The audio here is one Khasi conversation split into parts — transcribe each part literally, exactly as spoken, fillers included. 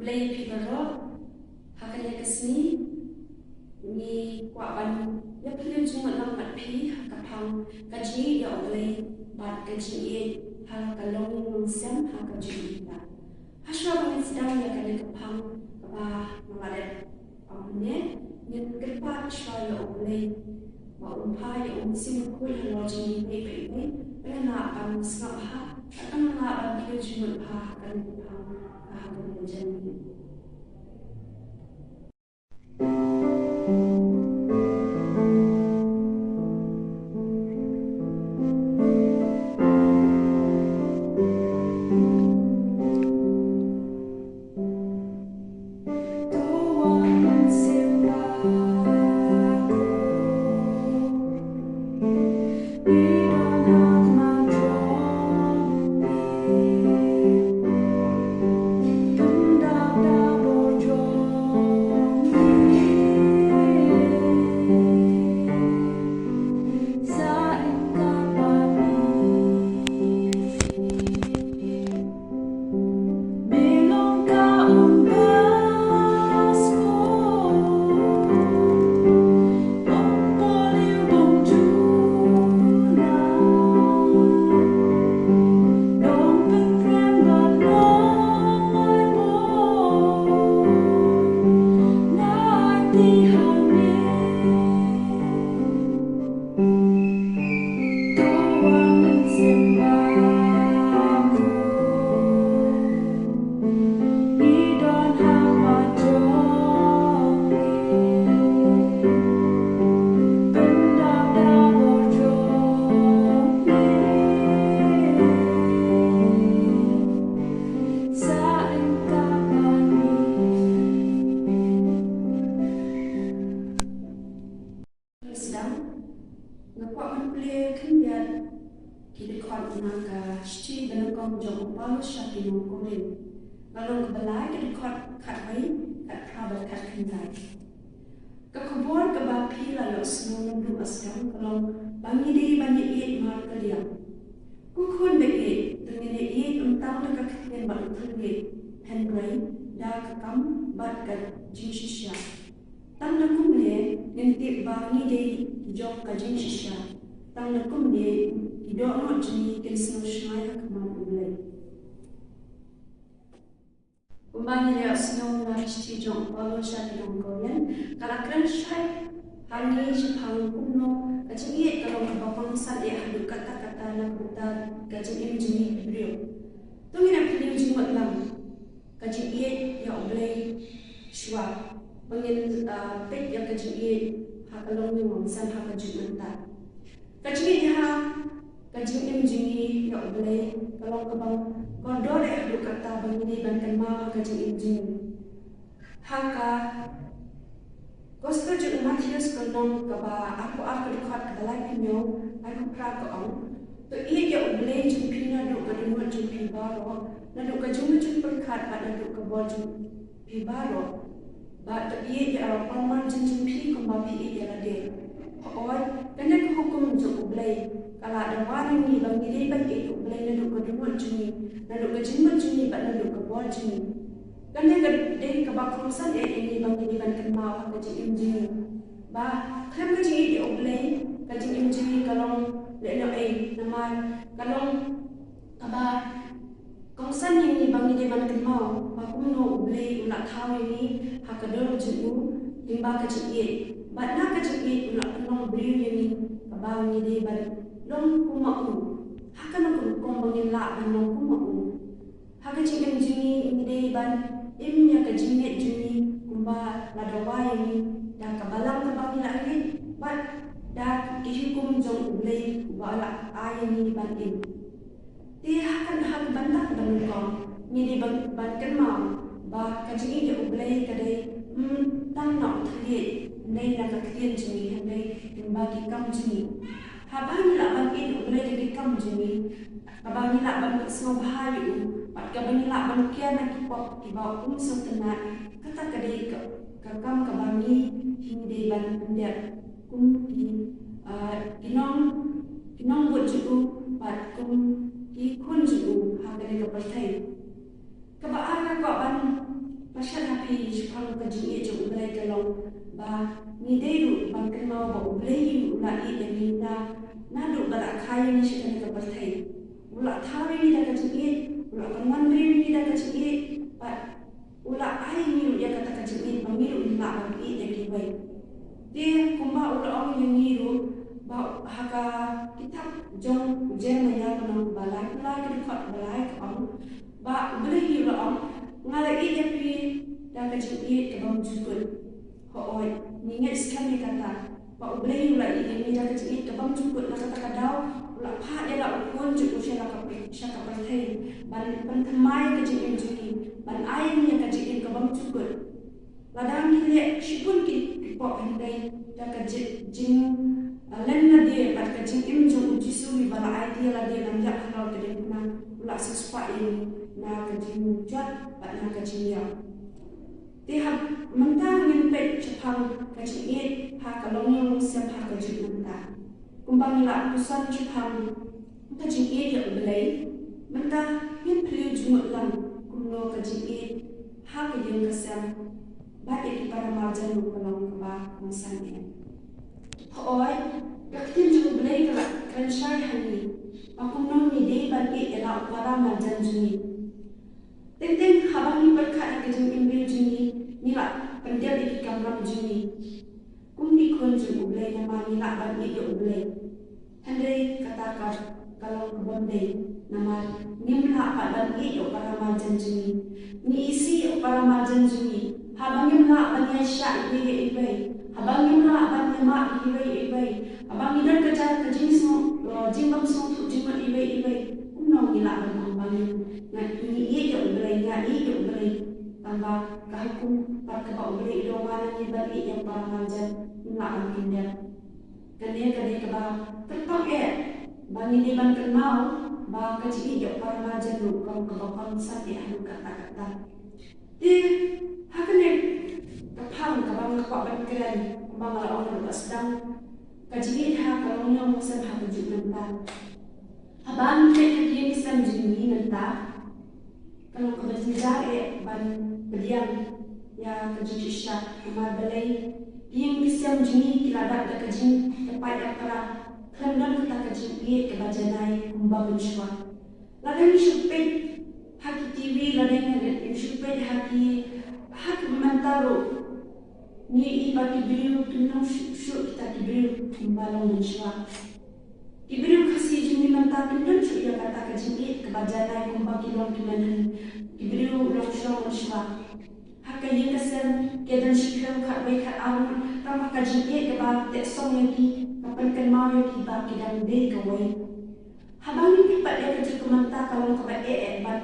Khublei ïa phi baroh, ha kane ka sngi ngi kwah ban ïa pynlong jingmut lang bad phi ha ka phang ka jingïeit ïa U Blei bad ka jingïeit ha ka longïing longsem ha ka jingim. Hashwa ban ngin sdang ïa kane ka phang kaba nga la dep ong mynne, ngin kyrpad shuwa ïa U Blei ba un phah ïa U Mynsiem Bakhuid halor jingim ïa phi, ba ngin lah ban sngap bha, ba ngin lah ban kiew jingmut bha ha kane ka phang, ha kane ka janmiet. Sdang, nga kwah ban pule khyndiat ki dkhot na ka shithi ba nyngkong jong u Paulus sha ki nong Korinth. Nga long kaba lai, ka dkhot khatwei, khatphra bad khatkhyndai. Ka khubor kaba phi la ïohsngew naduh ba sdang ka long ba ngi dei ban ïaieit markylliang. Ko khun ba ïeit, to ngin ïaieit ym tang da ka ktien bad u thylliej, hynrei da ka kam bad ka jingshisha. Tang da kumne ngin tip ba ngi dei ki jong ka jingshisha. Tang da kumne ki dohnud jong ngi kin sngewshngaiñ ha khmat U Blei. Kumba ngi la ïohsngew na ka shithi jong u Paulus sha ki nong Korinth, ka la kren shai ha ngi shaphang kumno ka jingïeit ka long kaba kongsan eh haduh katta katta na ka bynta ka jingim jong ngi ki briew. To ngin ïa pynlong jingmut lang ka jingïeit ïa U Blei shuwa ba ngin, ah, peit ïa ka jingïeit ha ka longïing longsem ha ka juk mynta. Ka jingïeit ha ka jingim jong ngi ïa U Blei ka long kaba kordor eh haduh katta ba ngi dei ban kynmaw ha ka jingim jong ngi. Ha ka Gospel jong u Mathaios ka lynnong kaba arphew ar, ka dkhot kaba laiphew hynñiew, laiphew phra ka ong, to ïeit ïa U Blei jong phi naduh ka dohnud jong phi baroh, naduh ka jingmut jingpyrkhat bad naduh ka bor jong phi baroh. Bad to ïeit ïa u paralok jong phi kumba phi ïeit ïa lade. Hooid, kane ka hukum jong U Blei ka la dawa na ngi ba ngi dei ban ïeit U Blei naduh ka dohnud jong ngi, naduh ka jingmut jong ngi bad naduh ka bor jong ngi. Kane ka dei kaba kongsan eh ïa ngi ba ngi dei ban kynmaw ha ka jingim jong ngi. Ba khlem ka jingïeit ïa U Blei, ka jingim jong ngi ka long lehnohei, namar ka long kaba kongsan ïa ngi ba ngi dei ban kynmaw ba kumno U Blei u la thaw ïa ngi ha ka dur jong u lyngba ka jingïeit. Bad na ka jingïeit u la pynlong briew ïa ngi kaba ngi dei ban long kum ma u. Ha kano ka rukom ba ngin lah ban long kum ma u? Ha ka jingim jong ngi ngi dei ban im ïa ka jingngeit jong ngi kumba la dawa ïa ngi da ka balang kaba ngi la ngeit bad da ki hukum jong U Blei uba la ai ïa ngi ban im. Te ha ka, ha ka bynta kaba nyngkong ngi dei ban, ban kynmaw ba ka jingïeit ïa U Blei ka dei, mm, tang na u thylliej, hynrei na ka ktien jong ngi, hynrei lyngba ki kam jong ngi. Haba ngi lah ban ïeit ïa U Blei da ki kam jong ngi, kaba ngi lah ban pynsngewbha ïa u, bad kaba ngi lah ban kiar na ki pop kiba um sngewtynnat, kata ka dei ka, ka kam kaba ngi hi ngi dei ban pyndep kum ki, ah, ki nong, ki nongbud jong u bad kum ki khun jong u ha kane ka pyrthei. Kaba ar nga kwah ban Pyrshah ha phi shaphang ka jingïeit jong U Blei ka long ba ngi dei ruh ban kynmaw ba U Blei u la ïeit ïa ngi na, naduh ba la kha ïa ngi sha kane ka pyrthei. U la thaw ïa ngi da ka jingïeit, u la pynwanrei ïa ngi da ka jingïeit, bad u la ai ïa ngi ruh ïa kata ka jingïeit ba ngi ruh ngin lah ban ïeit ïa kiwei. Te kumba u la ong ïa ngi ruh ba ha ka kitab jong u Jeremaïah ka lynnong ba lai, ka lai ka dkhot ba lai ka ong ba U Blei u la ong, nga la ïeit ïa phi da ka jingïeit ka bym jukut. Hooid, ngi ngeit skhem ïa kata. Ba U Blei u la ïeit ïa ngi da ka jingïeit ka bym jukut, na kata ka daw u la phah ïa la u khun jong u sha la ka, sha ka pyrthei ban pynthymmai ïa ka jingim jong ngi, ban ai ïa ngi ïa ka jingim ka bym jukut. Lada ngi leh shibun ki, ki pop hynrei da ka ji-, jing, ah, len lade bad ka jingim jong U Jisu uba la aiti ïa lade ban ïap halor ka diengphna, u la siewspah ïa ngi na ka jingjot bad na ka jingïap. Te haba mynta ngin peit shaphang ka jingïeit ha ka longïing longsem ha ka juk mynta. Kumba ngi la pyrshang shaphang ka jingïeit ïa U Blei, mynta ngin pyrshang jingmut lang kumno ka jingïeit ha ka ïing ka sem bad ïa ki para marjan ruh ka long kaba kongsan eh. Hooid, ka ktien jong U Blei ka la kren shai ha ngi ba kumno ngi dei ban ïeit ïa la u para marjan jong ngi. Teng teng haba ngi pyrkhat ha ka jingim briew jong ngi, ngi la pyndep ïa ki kamram jong ngi. Kum ki khun jong U Blei namar ngi lah ban ïeit ïa U Blei. Hynrei kata ka, ka long ka bym dei namar ngim lah pat ban ïeit ïa u para marjan jong ngi. Ngi isih ïa u para marjan jong ngi haba ngim lah ban ïaishah iwei ïa iwei, haba ngim lah ban ïamap iwei ïa iwei, haba ngi don ka jingïaseng, eh, jingbymsngewthuh jingmut iwei ïa iwei. Kumno ngi lah ban ong ba ngi, nga, ngi ïeit ïa U Blei, nga ïeit ïa U Blei? Tangba ka hukum pat kaba U Blei u la wan na ngi ban ïeit ïa u para marjan, ngim lah ban kyndep. Kane ka dei kaba kyrpang eh ba ngi dei ban kynmaw ba ka jingïeit ïa u para marjan ruh ka long kaba kongsan eh haduh katta katta. Te ha kane ka phang kaba nga kwah ban kren, kumba nga la ong haduh ba sdang, ka jingïeit ha ka longïing longsem ha ka juk mynta. Haba ngi peit ha ka ïing ka sem jong ngi mynta, ka long kaba jynjar eh ban pdiang ïa ka jingshisha namar balei ka ïing ka sem jong ngi ka la dap da ka jingïapait ïapra, khlem don kata ka jingïeit kaba janai kumba mynshuwa. Lada ngi shu peit ha ki TV, lada ngi shu peit ha ki, ha ki mynta ruh, ngi i ba ki briew kim long shuh shuh kita ki briew kumba long mynshuwa. Ki briew Khasi jong ngi mynta kim don shuh ïa kata ka jingïeit kaba janai kumba ki long ki mynhynnin, ki briew long shnong mynshuwa. Ha ka ïing ka sem ki don shiphew khatwei khatar ngut, tangba ka jingïeit kaba teh song ïa ki ka pynkynmaw ïa ki ba ki dang dei kawei. Haba ngi peit pat ïa ka juk mynta ka long kaba eh eh ban,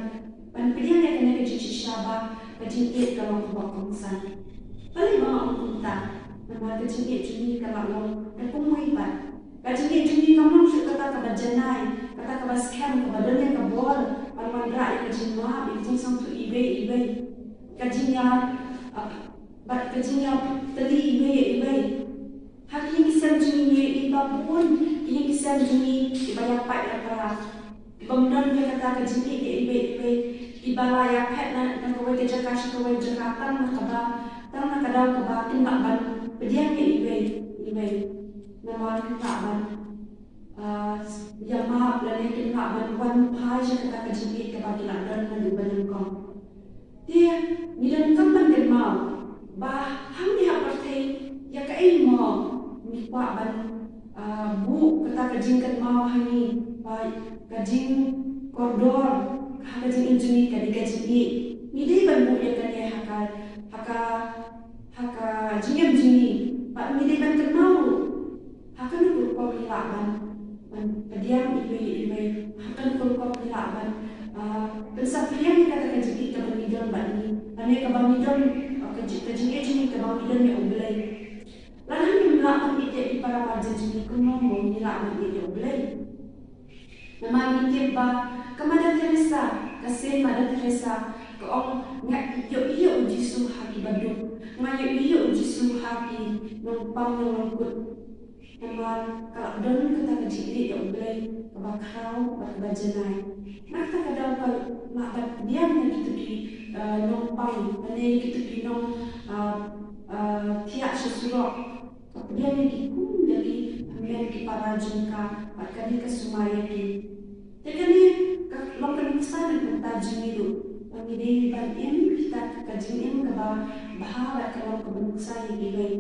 ban pdiang ïa kane ka jingshisha ba ka jingïeit ka long kaba kongsan. Balei ba nga ong kumta? Namar ka jingïeit jong ngi ka la long da kumwei pat. Ka jingïeit jong ngi kam long shuh kata kaba janai, kata kaba skhem, kaba don ïa ka bor ban wanrah ïa ka jingmap, ïa ka jingsngewthuh iwei iwei, ka jingïa, ah, bad ka jingïatylli iwei ïa iwei. Ha ki ïing ki sem jong ngi ngi i ba bun ki ïing ki sem jong ngi kiba ïapait ïapra, kibym don ïa kata ka jingïeit ïa iwei iwei, kiba la ïaphet na, na kawei ka jaka sha kawei jaka tang na kaba, tang na ka daw kaba kin lah ban pdiang ïa iwei iwei. Namar kin lah ban, ah, ïamap lane kin lah ban wan phai sha kata ka jingïeit kaba ki la don naduh ba nyngkong. Te ngi donkam ban kynmaw ba hangne ha pyrthei ïa kaei mo ngi kwah ban, ah, buh kata ka jingkynmaw ha ngi ba ka jingkordor ha ka jingim jong ngi ka dei ka jingïeit. Ngi dei ban buh ïa kane ha ka, ha ka, ha ka jingim jong ngi bad ngi dei ban kynmaw ruh. Ha kano ka rukom ngi lah ban, ban pdiang iwei ïa iwei? Ha kano ka rukom ngi lah ban, ah, pynsaphriang ïa kata ka jingïeit kaba ngi don bad ngi, lane kaba ngi don, ah, ka jing, ka jingïeit jong ngi kaba ngi don ïa U Blei? Lada ngim lah ban ïeit ïa ki para marjan jong ngi, kumno mo ngi lah ban ïeit ïa U Blei? Namar ngi tip ba ka Mother Teresa, ka Saint Mother Teresa, ka ong, nga ïohi ïa U Jisu ha ki baduk, nga ïohi ïa U Jisu ha ki nongpang nonglongkut. Namar ka la don kata ka jingïeit ïa U Blei kaba khraw bad kaba janai. Na kata ka daw ka la ban pdiang ïa kito ki nongpang, lane ïa kito ki nong, ah, ah, thiah sha surok. Ka pdiang ïa ki kum ïa ki hynmen ki para jong ka, bad ka dei ka sumar ïa ki. Te kane ka long ka nuksa na ka bynta jong ngi ruh, ba ngi dei ban im kita ka jingim kaba bha bad ka long kaba nuksa ïa kiwei.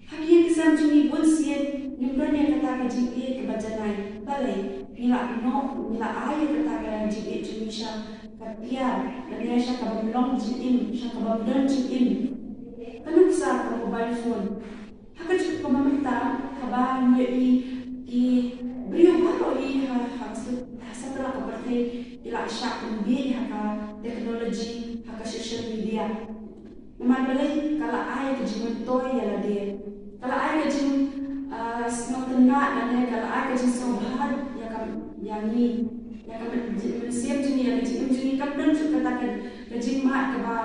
Ha ki ïing ki sem jong ngi bun sien ngim don ïa kata ka jingïeit kaba janai. Balei? Ngi la noh, ngi la ai ïa kata ka jingïeit jong ngi sha ka tiar, lane sha ka bym long jingim, sha ka bym don jingim. Ka nuksa ka mobile phone. Ha ka juk ka mynta, haba ngi ïohi ki briew baroh hi ha, ha, ha satlak ka pyrthei ki la shah pynbieit ha ka technology, ha ka social media. Namar balei? Ka la ai ka jingmyntoi ïa lade. Ka la ai ka jing, ah, sngewtynnat lane ka la ai ka jingsngewbha ïa ka, ïa ngi. Ïa ka myn-, mynsiem jong ngi, ïa ka jingim jong ngi, kam don shuh kata ka, ka jingmad kaba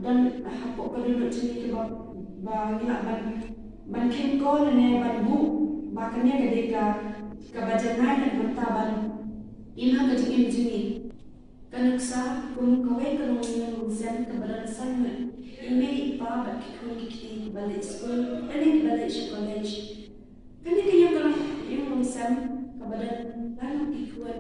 don hapoh ka dohnud jong ngi kaba, ba ngi lah ban, ban kheiñ call lane ban buh, ba kane ka dei ka, kaba janai na ka bynta ban im ha ka jingim jong ngi. Ka nuksa, kum kawei ka longïing longsem kaba don san ngut, i mei i pa bad ki khun ki kti kiba leit skul lane kiba leit sha college. Kane ka ïing ka longïing longsem kaba don laingut ki khun,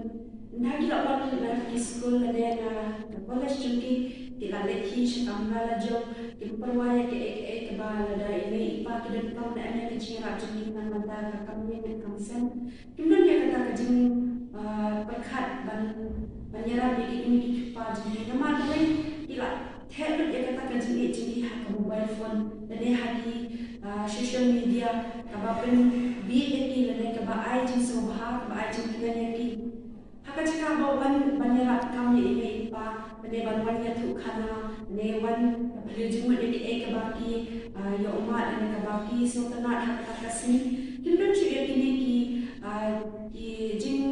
ynda ki la wan na ki skul lane na ka college jong ki, ki la leit hi sha kamra la jong, kim pyrwa ïa kaei kaei kaba lada i mei i pa ki donkam na ka jingïarap jong ngi, namar ba ka kam ïing kam sem. Kim don ïa kata ka jing, ah, pyrkhat ban, ban ïarap ïa ki kmie ki kpa jong ngi. Namar balei? Ki la theh lut ïa kata ka jingïeit jong ngi ha ka mobile phone lane ha ki, ah, social media, kaba pynbieit ïa ki lane kaba ai jingsngewbha, kaba ai jingkmen ïa ki. Ha ka jaka ba wan ban ïarap kam ïa i mei i pa, lane ban wan ïathuhkhana, lane wan plie jingmut ïa kiei kaba ki, ah, ïa ummat, lane kaba ki sngewtynnat ha kata ka sngi. Kim don shuh ïa kine ki, ah, ki jing,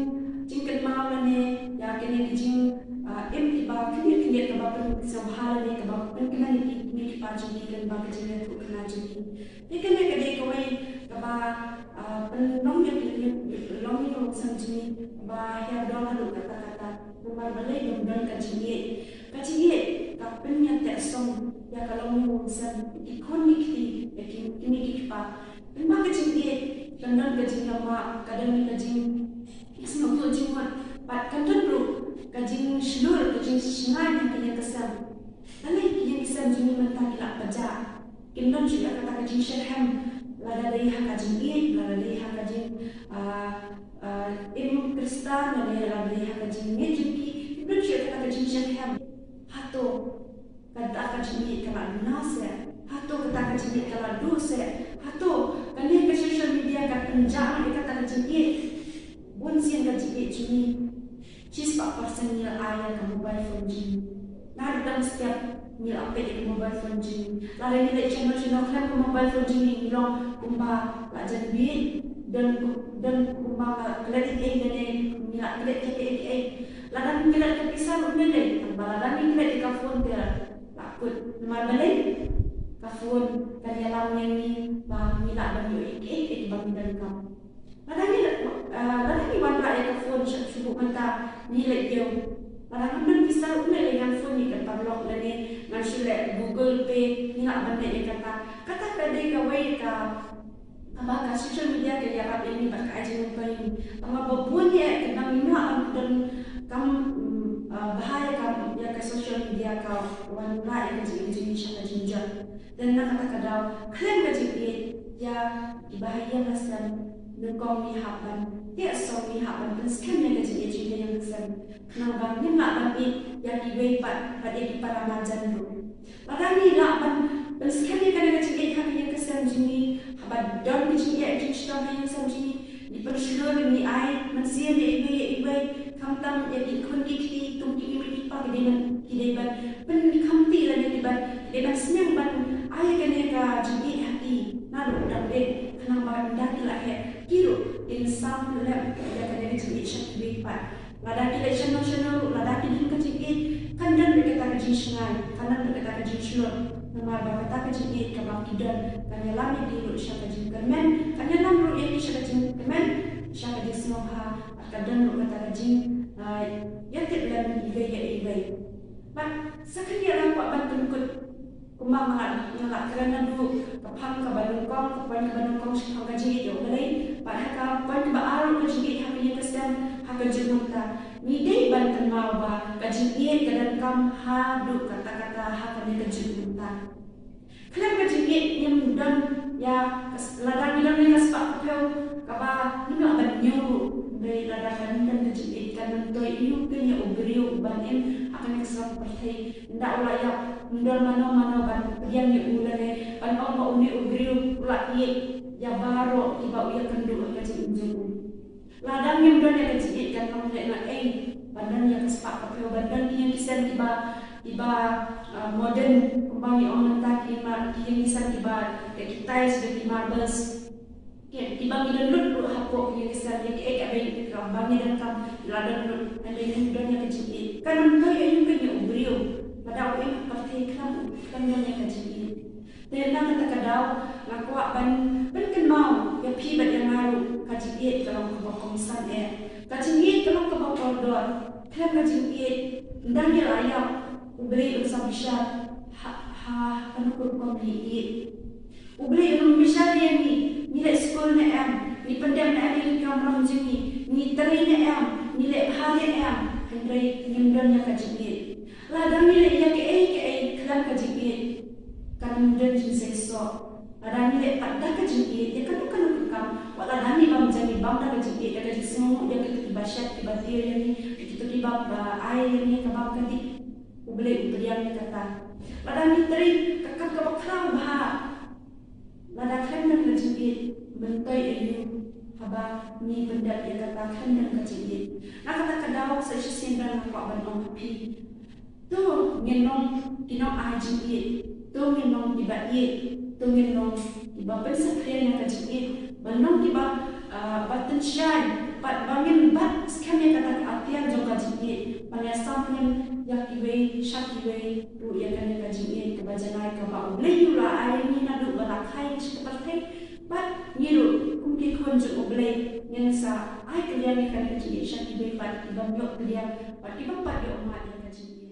jingkynmaw lane ïa kine ki jing, ah, im kiba khyndiat khyndiat kaba pynsngewbha lane kaba pynkmen ïa ki kmie ki kpa jong ki lyngba ka jingïathuhkhana jong ki. Te kane ka dei kawei kaba, ah, pynlong ïa ki, longïing longsem jong ngi ba hiar dor haduh katta katta. Namar balei? Ba don ka jingïeit. Ka jingïeit ka pynïateh song ïa ka longïing longsem, ki khun ki kti, ïa ki kmie ki kpa. Pynba ka jingïeit, ka don ka jinglyngngoh, ka don ka jing, ka sngewthuh jingmut, bad ka don ruh ka jingshlur, ka jingshngaiñ ha ka ïing ka sem. Balei? Ki ïing ki sem jong ngi mynta ki la pajah. Kim don shuh ïa kata ka jingshitrhem. Lada dei ha ka jingïeit, lada dei ha ka jing, ah, ah, im Khristan, lada dei ha ka jingngeit jong ki, kim don shuh ïa kata ka jingshitrhem. Hato kata ka jingïeit ka la duna seh? Hato kata ka jingïeit ka la duh seh? Hato kane ka social media ka pynjah ïa kata ka jingïeit? Bun sien ka jingïeit jong ngi, shispah percent ngi la ai ïa ka mobile phone jong ngi. Naduh dang step ngi la peit ïa ka mobile phone jong ngi. Lada ngi leit shano shano khlem ka mobile phone jong ngi, ngi long kumba la jan bieit, don kum-, don kumba la klet ïa kiei lane ngi la klet ïa kiei kiei. Lada ngi klet ka pisa ruh ngi leit, tangba lada ngi klet ïa ka phone te la kut. Namar balei? Ka phone kan ïalam ïa ngi ba ngi lah ban ïoh ïa kiei kiei ba ngi donkam. Lada ngi, ah, lada ngi wanrah ïa ka phone sha, sha buk mynta ngi leit ïew. Lada ngam don pisa ruh ngi leit ngan phone ïa ka paralok lane ngan shu leh Google Pay, ngi lah ban leh ïa kata. Kata ka dei kawei ka, kaba ka social media ka ïarap ïa ngi bad ka ai jingmyntoi ïa ngi. Tangba ba bun ïa ka dang ngi lah ban donkam, mm, ah, bha ïa ka, ïa ka social media ka wanrah ïa ka jingim jong ngi sha ka jingjot. Te na kata ka daw, khlem ka jingïeit ïa kiba ha ïing ha sem, nyngkong ngi hap ban teh song, ngi hap ban pynskhem ïa ka jingïeit jong ngi ha ïing ha sem, khnang ba ngin lah ban ïeit ïa kiwei pat, bad ïa ki para marjan ruh. Lada ngi lah ban pynskhem ïa kane ka jingïeit ha ka ïing ka sem jong ngi, haba don ka jingïeit jingshitom ha ïing ha sem jong ngi, ngi pynshlur, ngi ai mynsiem ïa iwei ïa iwei, khamtam ïa ki khun ki kti, kum ki kmie ki kpa, ki dei ban, ki dei ban pynkhamti lane ki ban, ki dei ban sneng ban ai kane ka jingïeit ha ki naduh dang dei, khnang ba ynda ki la heh ki ruh kin sam lem ïa kane ka jingïeit sha kiwei pat. Lada ki leit shano shano ruh, lada ki don ka jingïeit, kan don beit kata ka jingshngaiñ, kan don beit kata ka jingshlur. Namar ba kata ka jingïeit kaba ki don kan ïalam ïa ki ruh sha ka jingkyrmen, kan ïalam ruh ïa ki sha ka jingkmen, sha ka jingsngewbha, bad ka don ruh kata ka jing, ah, ïatip lem iwei ïa iwei. Bad sa kane ruh nga kwah ban pynkut kumba nga la, nga la kren naduh ka phang kaba nyngkong, ka point kaba nyngkong shaphang ka jingïeit ïa U Blei, bad ha ka point kaba ar ruh ka jingïeit ha ka ïing ka sem ha ka juk mynta. Ngi dei ban kynmaw ba ka jingïeit ka donkam haduh katta katta ha kane ka juk mynta. Khlem ka jingïeit ngim don ïa ka s-, lada ngi don ïa ka spah ka phew kaba ngim lah ban ñiew ruh, hynrei lada ngim don ka jingïeit kan myntoi aïu kein ïa u briew uban im ha kane ka sawdong pyrthei. Ynda u la ïap, ym don mano mano ban pdiang ïa u lane ban ong ba une u briew u la ïeit ïa baroh kiba u ïakynduh ha ka jingim jong u. Lada ngim don ïa ka jingïeit kan long lehnohei ban don ïa ka spah ka phew, ban don ki ïing ki sem kiba, kiba, ah, modern, kumba ngi ong mynta, ki ma, ki ïing ki sem kiba da ki tiles, da ki marbles. Ki, kiba ngi don lut lut hapoh ki ïing ki sem, ïa kiei kiei kiba ngi donkam la don lut, hynrei ngim don ïa ka jingïeit. Kan myntoi aïu kein ïa u briew lada u im ha ka pyrthei khlem, khlem don ïa ka jingïeit. Te na kata ka daw nga kwah ban pynkynmaw ïa phi bad ïa nga ruh, ka jingïeit ka long kaba kongsan eh. Ka jingïeit ka long kaba kordor. Khlem ka jingïeit, ynda ngi la ïap, U Blei un sa bishar ha, ha kano ka rukom ngi ïeit. U Blei un bishar ïa ngi, ngi leit skul ne em, ngi pyndep ne em ïa ki kamram jong ngi, ngi trei ne em, ngi leh bha ne em, hynrei ngim don ïa ka jingïeit. Lada ngi leh ïa kiei kiei khlem ka jingïeit, kan ym don jingseisoh. Lada ngi leh pat da ka jingïeit ïa kano kano ka kam, wat lada ngi bam ja ngi bam da ka jingïeit, da ka jingsngewnguh ïa kito kiba shet kiba tiar ïa ngi, ïa kito kiba, ba ai ïa ngi ka bam ka dih, U Blei u pdiang ïa kata. Lada ngi trei ka kam kaba khraw bha, lada khlem don ka jingïeit, myntoi aïu haba ngi pyndep ïa kata khlem don ka jingïeit. Na kata ka daw sa shisien nga kwah ban ong ha phi. To ngin long ki nongai jingïeit. To ngin long kiba ïeit. To ngin long kiba pynsaphriang ïa ka jingïeit. Ban long kiba, ah, ba tynshai. Bad ba ngin bat skhem ïa kata ka atiar jong ka jingïeit. Ban ïasam ngin ïa kiwei sha kiwei ruh ïa kane ka jingïeit kaba janai kaba U Blei u la ai ïa ngi naduh ba la khlai ngi sha ka pyrthei. Bad ngi ruh kum ki khun jong U Blei ngin sa ai kylliang ïa kane ka jingïeit sha kiwei pat kiba ym ïoh kylliang bad kiba pat ïoh mad ïa ka jingïeit.